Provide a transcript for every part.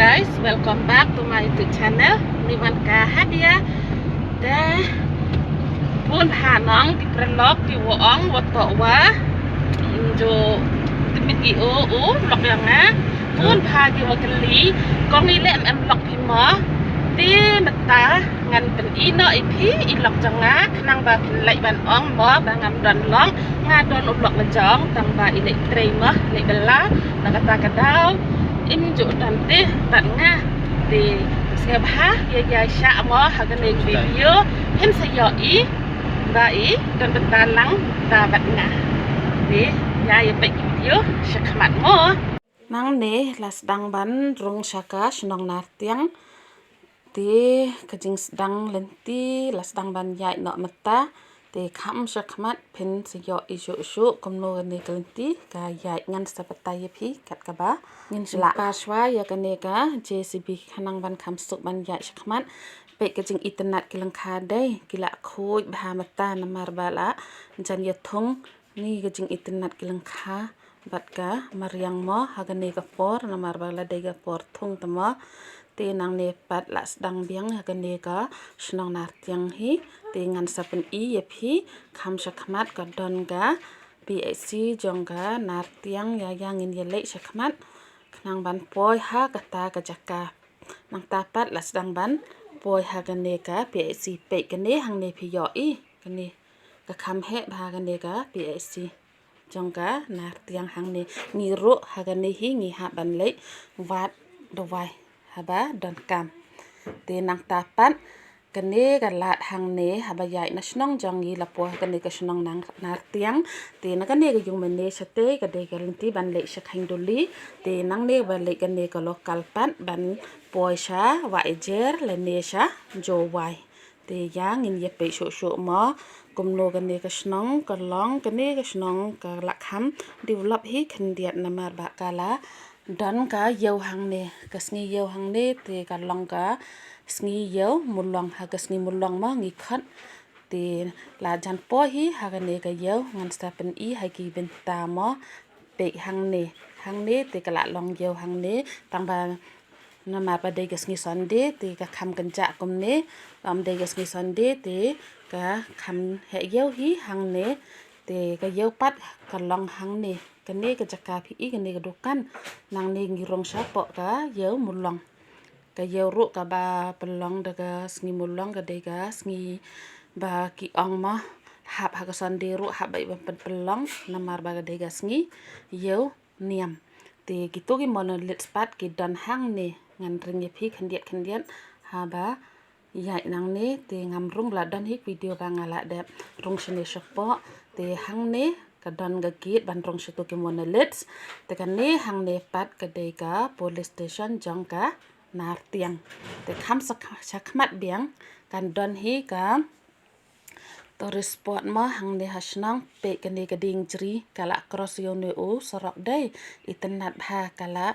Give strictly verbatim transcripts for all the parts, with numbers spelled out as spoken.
Guys, welcome back to my YouTube channel. Ni wan ka Hadia. Te bun bha nong ki paralok ki wa ong wa toh wa jo timi ki o o lok yang a. Bun bha ki wa kali kong i lem em lok phi mo. Te mata ngan pyn i no i phi i lok jong nga khnang ba phin lek ban ong mo ba ngam don lok. Nga don u lok la jong tang ba i lek trei mo lek bela na kata ka daw. Im ju don te bat nga. Te sngewbha ya ya sha mo ha kane ka video. Hin sa yo i ba i don bynta lang da bat nga. Te ya ya pek video sha khmat mo. Nangne la sdang ban rung sha ka shnong Nartiang. Te ka jingsdang lynti la sdang ban ïaid noh mynta. Te kham sha khmat phin sa ïoh i shuh shuh kumno kane ka lynti ka ïaid. Ngan sa batai ïa phi kat kaba ngin shu lah. Par shuwa ïa kane ka JCB khnang ban kham suk ban ïaid sha khmat. Peit ka jingitynnat ki lyngkha dei ki la khuid bha mynta namar ba la jan ïa thung. Ni ka jingitynnat ki lyngkha bad ka mariang mo ha kane ka por namar ba la dei ka por thung te mo. Te nangne pat la sdang biang ha kane ka shnong Nartiang hi. Te ngan sa pyn i ïa phi kham sha khmat ka don ka PHC jong ka Nartiang. Ya ya ngin ïa leit sha khmat khnang ban poi ha kata ka jaka. Nangta pat la sdang ban poi ha kane ka PHC. Peit kane hangne phi ïoh i kane ka kham heh bha kane ka PHC jong ka Nartiang hangne. Ngi ruh ha kane hi ngi hap ban leit wad dawai haba don kam. Te nangta pat kane ka lad hangne haba ïaid na shnong jong ngi la poi ha kane ka shnong Nang Nartiang. Te na kane ka ïung mane shatei ka dei ka lynti ban leit sha Khainduli. Te nangne ba leit kane ka local pat ban poi sha Wahiajer lane sha Jowai. Te ya ngin ïa peit shuh shuh mo kumno kane ka shnong ka long. Kane ka shnong ka la kham develop hi khyndiat namar ba ka la don ka ïew hangne. Ka sngi ïew hangne te ka long ka sngi ïew Mulong. Ha ka sngi Mulong mo ngi khot. Te la jan poi hi ha kane ka ïew. Ngan sa pyn i ha ki bynta mo. Peit hangne, hangne te ka la long ïew hangne tang ba namar ba dei ka sngi Sunday te ka kham kynjah kumne. Ym dei ka sngi Sunday te ka kham heh ïew hi hangne. Te ka ïew pat ka long hangne. Kane ka jaka phi i kane ka dukan. Nangne ngi rung shapoh ka ïew Mulong. Ka ïew ruh kaba pynlong da ka sngi Mulong ka dei ka sngi ba ki ong mo hap ha ka Sunday ruh hap ba i ban pynlong namar ba ka dei ka sngi ïew niam. Te kito ki monolith pat ki don hangne. Ngan ring ïa phi khyndiat khyndiat haba ïaid nangne. Te ngam rung la don hi video ba nga la dep rung shane shapoh. Te hangne ka don ka gate ban rung shato ki monolith. Te kane hangne pat ka dei ka police station jong ka Nartiang. Te kham sha khmat biang kan don hi ka tourist spot mo hangne ha shnong. Peit kane ka dieng jri ka la cross ïa une u surok dei itynnat bha ka la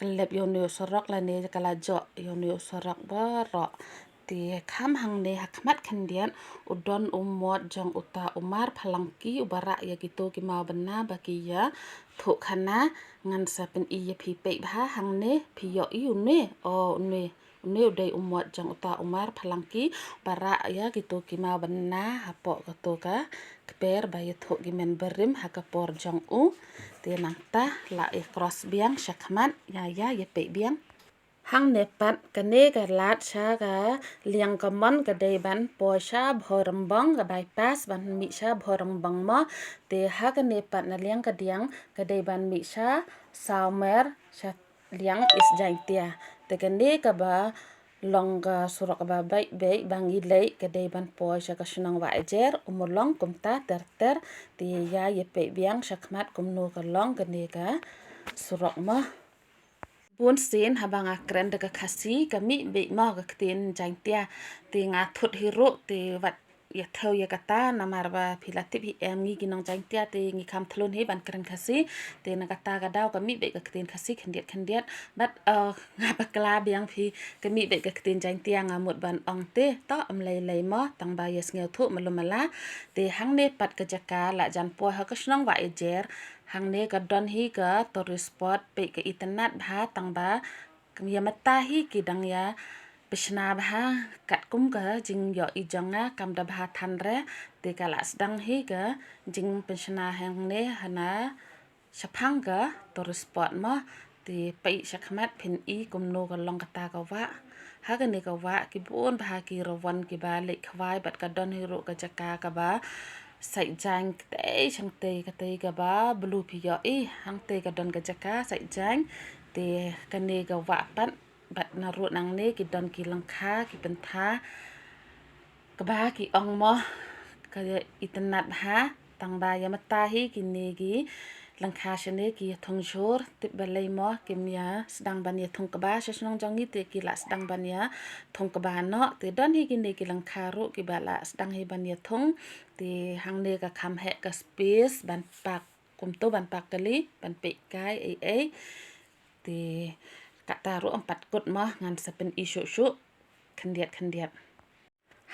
kyllep ïa une u surok lane ka la joh ïa une u surok baroh. Te kham hangne ha khmat khyndiat u don u mot jong uta u Mar Phalangki uba rah ïa kito ki maw bynna ba ki ïathuh khana. Ngan sa pyn i ïa phi peit bha hangne phi ïoh i une o une. Une u dei u mot jong uta u Mar Phalangki uba rah ïa kito ki maw bynna hapoh kato ka kper ba ïathuh ki men barim ha ka por jong u. Te nangta la ïa cross biang sha khmat. Ya ya ïa peit biang. Hangne pat kane ka lad sha ka liang ka mon ka dei ban poi sha Bhoirymbong ka bypass ban mih sha Bhoirymbong mo. Te ha kane pat na liang ka diang ka dei ban mih sha Sawmer sha liang East Jaintia. Te kane kaba long ka surok kaba beit beit ba ngi leit ka dei ban poi sha ka shnong Wahiajer, Umulong kumta ter ter. Te ya ïa peit biang sha khmat kumno ka long kane ka surok mo. Bun sien haba nga kren da ka Khasi ka mih beit mo ka ktien Jaintia. Te nga thut hi ruh te wat ïa thew ïa kata namar ba phi la tip hi em ngi ki nong Jaintia te ngi kham thlun hi ban kren Khasi. Te na kata ka daw ka mih beit ka ktien Khasi khyndiat khyndiat. Bad nga bakla biang phi ka mih beit ka ktien Jaintia nga mut ban ong te to ym lei lei mo tang ba ïa sngewthuh malu mala. Te hangne pat ka jaka la jan poi ha ka shnong Wahiajer. Hangne ka don hi ka tourist spot peit ka itynnat bha tang ba Ïa mynta hi ki dang ïa pynshna bha katkum ka jingïohi jong nga, kam da bha than re, te ka la sdang hi ka jingpynshna hangne hana shaphang ka tourist spot mo. Te peit shakhmat phin i kumno ka long kata ka wah. Ha kane ka wah ki bun bha ki rawon kiba leit khwai bad ka don hi ruh ka jaka kaba sait jaiñ katei shangtei katei kaba blue phi ïohi. Hangtei ka don ka jaka sait jaiñ. Te kane ka wah pat bad na ruh nangne ki don ki lyngkha ki pyntha kaba ki ong mo ka itynnad bha. Tang ba ïa mynta hi kine ki lyngkha shane ki ïa thung jhur, tip balei mo kim ïa sdang ban ïa thung kba sha shnong jong ngi, te ki la sdang ban ïa thung kba noh. Te don hi kine ki lyngkha ruh kiba la sdang hi ban ïa thung. Te hangne ka kham heh ka space ban park kumto, ban park kali, ban peit kai ei ei. Te kata ruh ym pat kut mo, ngan sa pyn-i shuh shuh khyndiat khyndiat.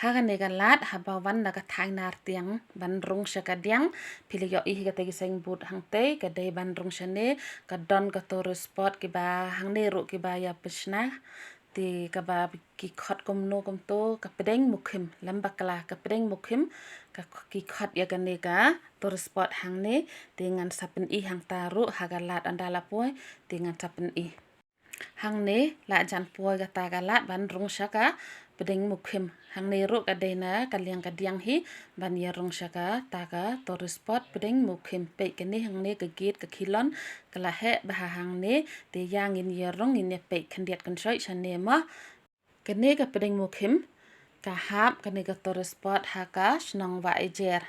Ha kane ka lad haba wan na ka thaiñ Nartiang ban rung sha ka diang, phi la ïohi hi kata ki signboard hangtei, ka dei ban rung shane. Ka don ka tourist spot kiba hangne ruh kiba ïa pynshna. Te kaba ki khot kumno kumto ka Pdeng Mukhim, lem bakla ka Pdeng Mukhim, ka ki khot ïa kane ka tourist spot hangne. Te ngan sa pyn-i hangta ruh ha ka lad ynda la poi, te ngan sa pyn-i. Hangne la jan poi kata ka lad ban rung sha ka Pdeng Mukhim. Hangne ruh ka dei na ka liang ka diang hi ban ïa rung sha kata ka tourist spot Pdeng Mukhim. Peit kane hangne ka gate ka khilon ka la heh bha hangne. Te ïa ngin ïa rung ngin ïa peit khyndiat khynsoit shane mo. Kane ka Pdeng Mukhim ka hap kane ka tourist spot ha ka shnong Wahiajer.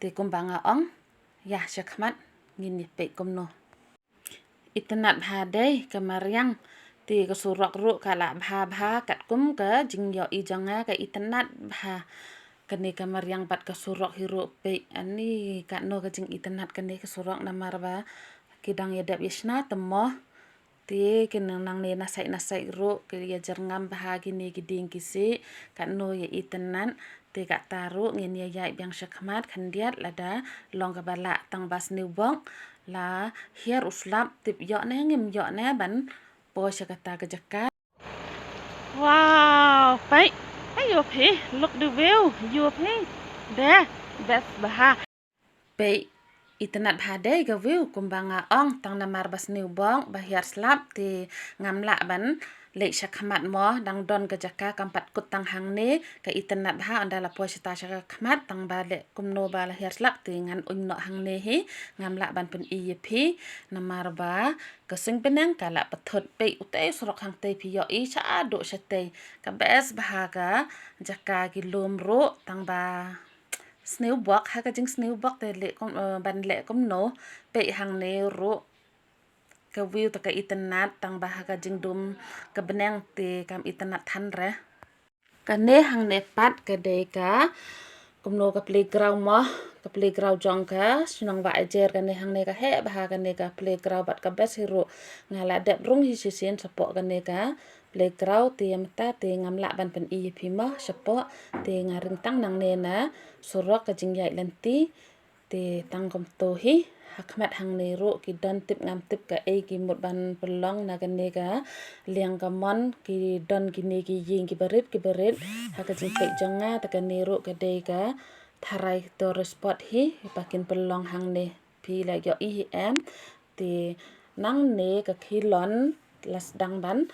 Te kumba nga ong, ïa shakhmat ngin ïa peit kumno. Itynnad bha dei ka mariang. Te ka surok ruh ka la bha bha katkum ka jingïohi jong nga, ka itynnad bha. Kane ka mariang bad ka surok hi ruh, peit ani katno ka jingitynnad kane ka surok namar ba ki dang ïa dep ïa shna te mo. Te ki nang nangne na sait na sait ruh ki ïa jyrngam bha kine ki dieng ki siej, katno ïa itynnad. Te kata ruh ngin ïa ïaid biang shakhmat khyndiat lada long kaba lah, tang ba sniew bok la hiar u slap, tip ïoh ne ngim ïoh ne ban poi sha kata ka jaka. Wow, peit, peit ïoh phi, look the view, ïoh phi. Deh, best bha. Peit, itynnad bha dei ka view, kumba nga ong, tang namar ba sniew bok ba hiar slap te ngam lah ban leit shakhmat mo. Dang don ka jaka kam pat kut tang hangne, ka itynnad bha ynda la poi shata sha ka khmat, tang ba leh kumno ba la hiar slap te ngan uiñ noh hangne hi, ngam lah ban pyn-i ïa phi namar ba ka suiñ bneng ka la pynthut. Peit utei surok hangtei phi ïohi shaduh shatei, ka best bha ka jaka, ki lum ruh, tang ba sniew bok, ha ka jingsniew bok te leh kum, eh, ban leh kumno. Peit hangne ruh ka view te ka itynnad, tang ba ha ka jingdum ka bneng te kam itynnad than re. Kane hangne pat ka dei ka kumno, ka playground mo, ka playground jong ka shnong Wahiajer. Kane hangne ka heh bha kane ka playground bad ka best hi ruh. Nga la dep rung hi shisien shapoh kane ka playground te ïa mynta te ngam lah ban pyn-i ïa phi mo shapoh. Te nga ring tang nangne na surok ka jingïaid lynti. Te tang kumto hi, hakhmat hangne ruh ki don, tip ngam tip kaei ki mut ban pynlong na kane ka liang ka mon, ki don kine ki ïing kiba rit kiba rit. Ha ka jingpeit jong nga te kane ruh ka dei ka tharai tourist spot hi ba kin pynlong hangne, phi la ïohi hi em. Te nangne ka khilon la sdang ban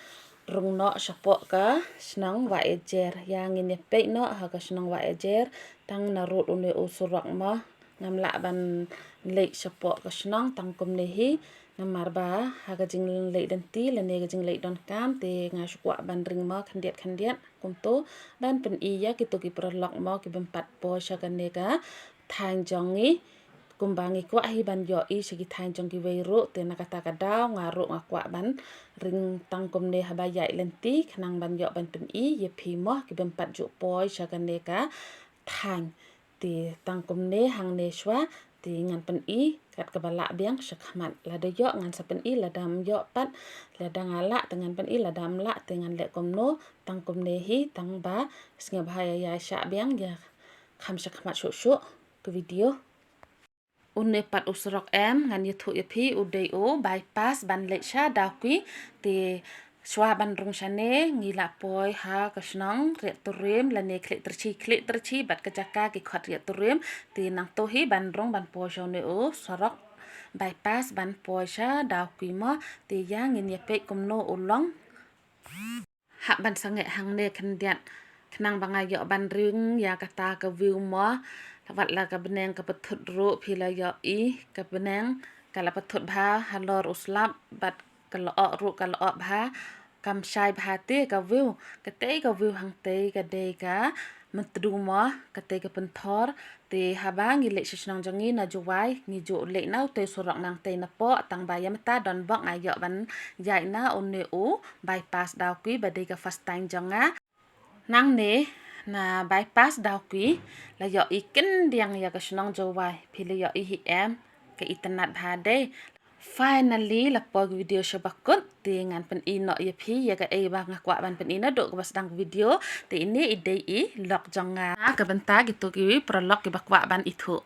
rung noh shapoh ka shnong Wahiajer. Ïa ngin ïa peit noh ha ka shnong Wahiajer tang na rud une u surok mo. Ngam lah ban leit shapoh ka shnong tang kumne hi namar ba ha ka jingleit lynti lane ka jingleit donkam te nga shu kwah ban ring mo khyndiat khyndiat kumto ban pyn-i ïa kito ki paralok mo ki bym pat poi sha kane ka thaiñ jong ngi. Kumba ngi kwah hi ban ïohi sha ki thaiñ jong kiwei ruh, te na kata ka daw nga ruh nga kwah ban ring tang kumne haba ïaid lynti khnang ban ïoh ban pyn-i ïa phi mo ki bym pat ju poi sha kane ka thaiñ. Te tang kumne hangne shuwa te ngan pyn-i kat kaba lah biang shakhmat. Lada ïoh ngan sa pyn-i, lada ym ïoh pat, lada nga lah te ngan pyn-i, lada ym lah te ngan leh kumno. Tang kumne hi, tang ba sngewbha ïa ïaishah biang, ïa kham shakhmat shuh shuh ka video. Une pat u surok em, ngan ïathuh ïa phi, u dei u bypass ban leit sha Dawki. Te Shuwa ban rung shane ngi la poi ha ka shnong Riat Turim lane Khlieh Tyrchi, Khlieh Tyrchi bad ka jaka ki khot Riat Turim. Te nangto hi ban rung ban poi sha une u surok bypass ban poi sha Dawki mo. Te ïa ngin ïa peit kumno u long. Hap ban sangeh hangne khyndiat khnang ba nga ïoh ban ring ïa kata ka view mo. Wat la ka bneng ka pynthut ruh phi la ïohi, ka bneng ka la pynthut bha halor u slap bad ka lyoh ruh ka lyoh bha. Kam shai bha te ka view, katei ka view hangtei ka dei ka Myntdu mo, katei ka Pynthor. Te haba ngi leit sha shnong jong ngi na Jowai, ngi ju leit na utei surok nangtei napoh, tang ba ïa mynta don bok nga ïoh ban ïaid na une u bypass Dawki ba dei ka first time jong nga. Nangne na bypass Dawki la ïohi khyndiat ïa ka shnong Jowai, phi la ïohi hi em, ka itynnad bha dei. Finally la poi ka video sha bakut, te ngan pyni noh ïa phi ïa kaei ba nga kwah ban pyni naduh kaba sdang ka video. Te ine i dei i lok jong nga. Na ka bynta kito ki paralok kiba kwah ban ithuh.